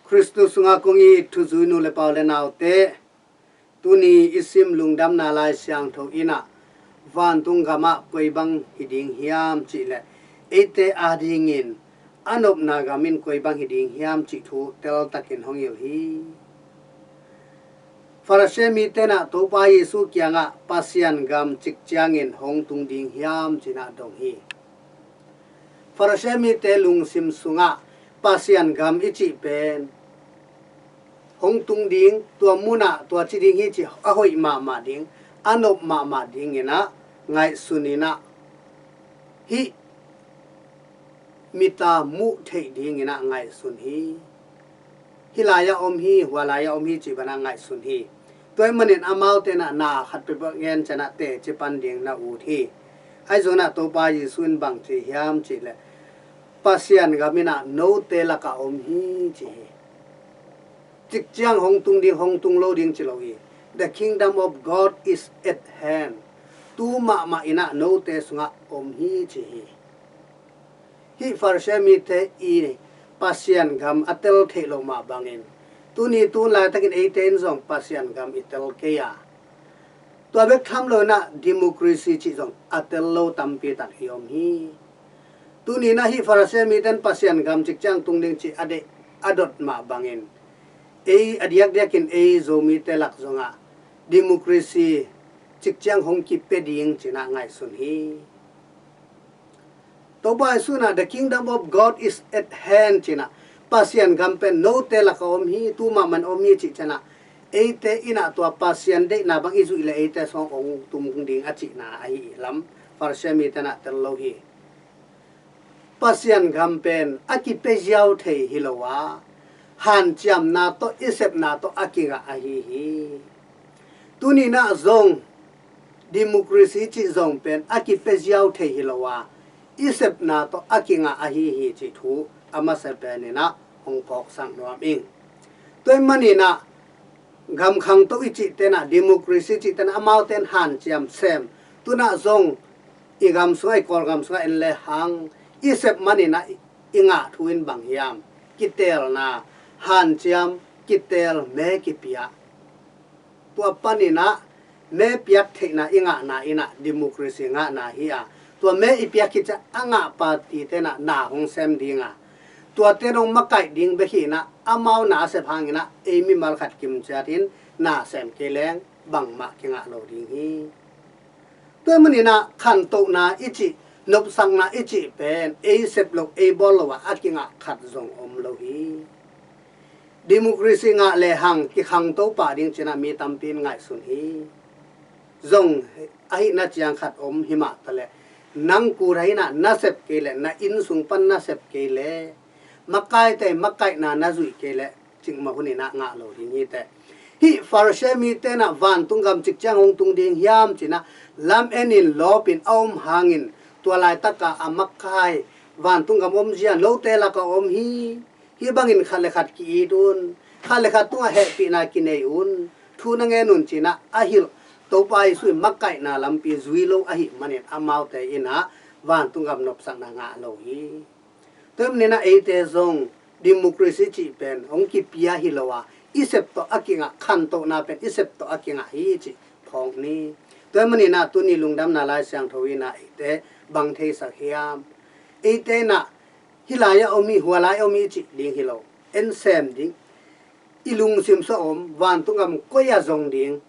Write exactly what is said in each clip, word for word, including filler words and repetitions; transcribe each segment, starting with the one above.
Khristu sungah kong it thuzui nu le pa u le naute, tuni i sim Lungdamna Lai Siangtho in ah vantung gamah koi bang hi ding hiam cih le eite adingin a nopna gam in koi bang hi ding hiam cih thu teltakin hong hilh hi. Farasi mite in ah Topa Jesu kiangah Pasian gam cik ciangin hong tung ding hiam ci-in ah dong hi. Farasi mite lungsim sungah Pasian gam i cih pen hong tung ding, tua munah tua ci ding hi cih a hoih mahmah ding, a nop mahmah dingin ah ngaihsun in ah, hih mit a muh theih dingin ah ngaihsun hi. Hih lai-ah om hi, hua lai-ah om hi cih banah ngaihsun hi. Tua ahih manin amaute in ah na khat peuhpeuh gen ciangin ah teci pan ding na ut hi. Ahi zongin ah Topa Jesu in bang ci hiam cih leh, Pasian gam in ah note lakah om hi ci hi. Cik ciang hong tung ding, hong tung lo ding ci lo hi. The kingdom of God is at hand. Tu mahmah in ah note sungah om hi ci hi. Hih Farasi mite i Pasian gam a tel theih loh mah bangin, tuni tu laitakin eite in zong Pasian gam i tel kei a, tua bek tham lo in ah democracy cih zong a tel lo tampi tak hi om hi. Tuni in ah hih Farasi mite in Pasian gam cik ciang tung ding cih a deih a dot mah bangin, ei a diakdiakin ei Zomite lak zongah democracy cik ciang hong kipia ding ci-in ah ngaihsun hi. Topa Jesu in ah, "The kingdom of God is at hand," ci-in ah, Pasian gam pen note lakah om hi, tu mahmah in om hi cih ciangin ah, eite in ah tua Pasian deihna bang i zuih leh eite sungah hong tung ding a cihna ahi lam Farasi mite in ah tel lo hi. Pasian gam pen a kipia ziau thei hi lo a, hanciamna tawh, i sepna tawh a kingah ahi hi. Tuni in ah zong democracy cih zong pen a kipia ziau thei hi lo a, i sepna tawh a kingah ahi hi cih thu a masa pen in ah hong phawksak nuam ing. Tua ahih manin ah gam khangto i cihte in ah, democracy cihte in ah, amaute in hanciam sem. Tu in ah zong i gam sungah, i Kawlgam sungah en lehang, i sep manin ah i ngah thu in bang hiam? Kiteelna, hanciam, kiteel, me kipia. Tua panin ah me piak theihna i ngahna in ah democracy ngahna hi a, tua me i piak khit ciang a ngah partyte in ah na hong sem ding a, tuate in hong makaih ding bek hi in ah, amau na a sep hangin ah ei mimal khat kimciat in na sem kei leng bangmah kingah lo ding hi. Tua ahih manin ah khantohna i cih, nopsakna i cih pen ei sep loh, ei bawl loh ah a kingah khat zong om lo hi. Democracy ngah lehang kikhangto pah ding ci-in ah mi tampi in ngaihsun hi. Zong ahihna ciang khat om hi mah taleh, nang kul ahi in ah na sep kei leh, na inn sung pan na sep kei leh, makaite makaihna na zuih kei leh, cikmah hun in ah ngah lo ding hi teh. Hih Farasi mite in ah vantung gam cik ciang hong tung ding hiam ci-in ah lam-en in lawpin a om hangin, tua laitak a a makai vantung gam omzia note lakah om hi. Hih bangin khat le khat ki-it un, khat le khat tungah hehpihna kinei un, thu na ngen un ci-in ah a hilh Topa Jesu i makaihna lampi zui lo ahih manin amaute in ah vantung gam nopsakna ngah lo hi. Tua ahih manin ah eite zong democracy cih pen hong kipia hi lo a, i sep tawh a kingah, khantohna pen i sep tawh a kingah hi cih phawk ni. Tua ahih manin ah tuni Lungdamna Lai Siangtho in ah eite bang theisak hiam? Eite in ah hih lai-ah om hi, hua lai-ah om hi cih ding hi lo. En sem ding. I lungsim sungah om, vantung gam koi-ah zong ding,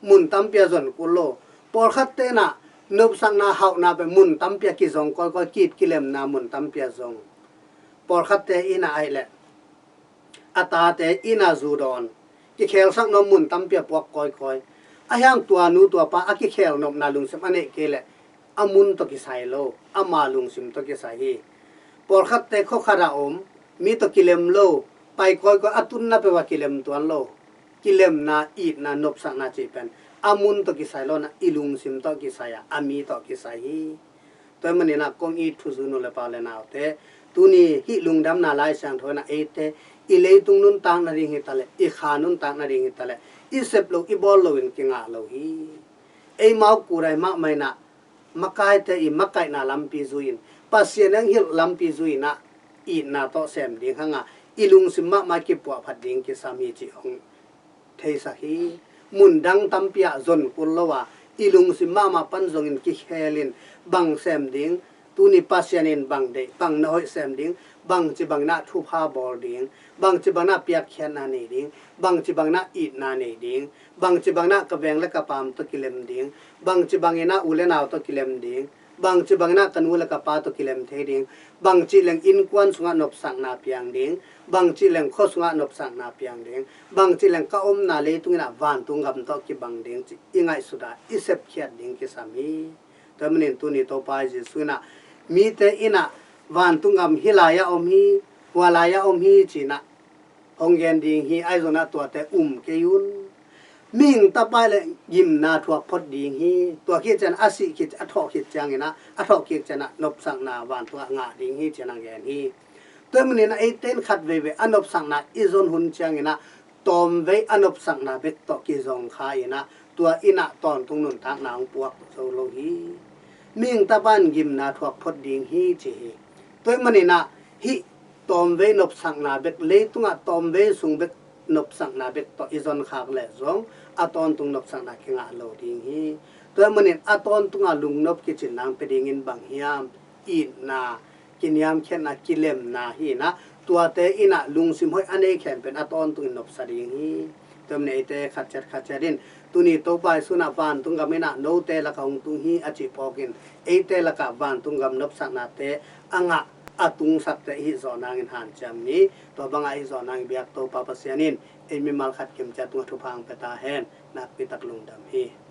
mun tampi-ah zong kul lo. Pawlkhatte in ah nopsakna, hauhna pen mun tampi-ah kizong kawikawi, ki-it kilemna mun tampi-ah zong. Pawlkhatte in ah ahih leh a tate in ah zu dawn, kikhelsak nuam mun tampi-ah puak kawikawi. Ahih hang tua nu tua pa a kikhel nopna lungsim a neih kei leh a mun tawh kisai lo, ama lungsim tawh kisai hi. Pawlkhatte khua khat ah om, mi tawh kilem lo, pai kawikawi, a tunna peuh ah kilem tuan lo. Kilemna, itna, nopsakna cih pen a mun tawh kisai lo-in ah i lungsim tawh kisai a, a mi tawh kisai hi. Tua ahih manin ah kong it thuzui nu le pa u le naute, tuni hih Lungdamna Lai Siangtho in ah eite i leitung nuntak nading hi taleh, i kha nuntak nading hi taleh, i sep loh, i bawl loh in kingah lo hi. Eimau kul ahi mahmah in ah makaite i makaihna lampi zui-in, Pasian hong hilh lampi zui-in ah itna tawh sem ding hanga i lungsim mahmah kipuahphat ding kisam hi cih hong theisak hi. Mundang tampi ah zon kul lo a, i lungsim mahmah pan zongin kikhelin bang sem ding, tuni Pasian in bang deih, bang na hoih sem ding, bangci bangin ah thupha bawl ding, bangci bangin ah piakkhiatna nei ding, bangci bangin ah itna nei ding, bangci bangin ah ka veng le ka paam tawh kilem ding, bangci bangin ah u le nau tawh kilem ding, bangci bangin ah ka nu le ka pa tawh kilem thei ding, bangci leng innkuan sungah nopsakna piang ding, bangci leng khua sungah nopsakna piang ding, bangci leng ka omna leitungin ah vantung gam tawh kibang ding cih i ngaihsut a i sepkhiat ding kisam hi. Tua manin tuni Topa Jesu in ah mite in ah vantung gam hih lai-ah om hi, hua lai-ah om hi ci-in ah hong gen ding hi. Ahi zongin ah tuate um kei un. Mihing Tapa le gimna thuak phot ding hi. Tua khit ciang a sih khit, a thawh khit ciangin ah, a thawh khit ciangin ah nopsakna vantungah ngah ding hi ci-in ah gen hi. Tua manin ah eite in khat veivei a nopsakna i zon hun ciangin ah tawmvei a nopsakna bek tawh kizong kha in ah tua in ah tawntung nuntakna hong puak zo lo hi. Mihing Tapa in gimna thuak phot ding hi ci hi. Tua manin ah hih tawmvei nopsakna bek, leitungah tawmvei sung bek nopsakna bek tawh i zon khak leh zong a tawntung nopsakna kingah lo ding hi. Tua manin a tawntungah lungnop kicinna hong pia dingin bang hiam? Itna, kiniamkhiatna, kilemna hi in ah tuate in ah lungsim hoih a nei khempeuh in a tawntungin nopsa ding hi. Tua manin eite khat ciat khat ciat in tuni Topa Jesu in ah vantung gam in ah note lakah hong tung hi a cih phawkin eite lakah vantung gam nopsaknate a ngah a tungsakte i hih zawh nangin hanciam ni. Tua bangah i hih zawh nangin biak Topa Pasian in ei mimal khat kim ciat tungah thupha hong pia ta hen. Nakpi tak lungdam hi.